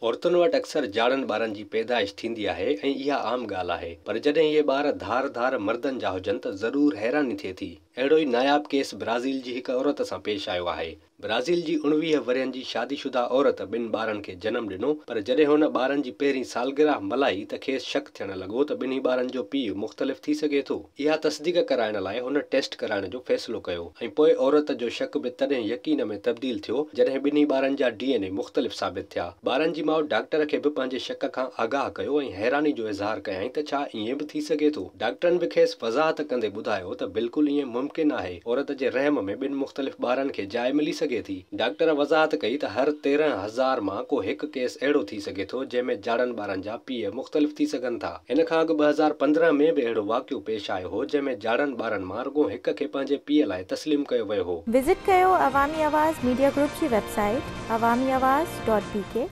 عورتن وٽ اڪثر جاڙن ٻارن جي پيدائش ٿيندي آهي ۽ اها عام ڳالهه آهي، پر جڏهن اهي ٻار ڌار ڌار مردن جا هجن ته ضرور حيراني ٿئي ٿي. اهڙو ئي ناياب ڪيس برازيل جي هڪ عورت سان پيش آيو آهي. برازيل جي 19 ورهين جي شادي شده عورت ٻن ٻارن کي جنم ڏنو، پر جڏهن هن ٻارن جي پهرين سالگرهه ملهائي ته کيس شڪ ٿيڻ لڳو ته ٻنهي ٻارن جو پيء مختلف ٿي سگهي ٿو. اها تصديق ڪرائڻ لاء هن ٽيسٽ ڪرائڻ جو فيصلو ڪيو ۽ پوء عورت جو شڪ به تڏهن يقين ۾ تبديل ٿيو جڏهن ٻنهي ٻارن جا ڊي اين اي مختلف ثابت ٿيا. ٻارن جي ماء ڊاڪٽر کي به پنهنجي شڪ کان آگاهه ڪيو ۽ حيراني جو اظهار ڪيائين ته ڇا ائين به ٿي سگهي ٿو؟ ڊاڪٽرن به کيس وضاحت ڪندي ٻڌايو ته بلڪل ائين ممڪن آهي، عورت جي رحم ۾ ٻن مختلف ٻارن کي جاء ملي سگهي ٿي. ڊاڪٽر وضاحت ڪئي ته هر 13,000 مان ڪو هڪ ڪيس اهڙو ٿي سگهي ٿو جنهن ۾ جاڙن ٻارن جا پيء مختلف ٿي سگهن ٿا. هن کان اڳ 2015 ۾ به اهڙو واقعو پيش آيو هو جنهن ۾ جاڙن ٻارن مان رڳو هڪ کي پنهنجي پيء لاء تسليم ڪيو ويو هو. وزٽ ڪيو عوامي آواز ميڊيا گروپ جي website Awami Awaz dot B K.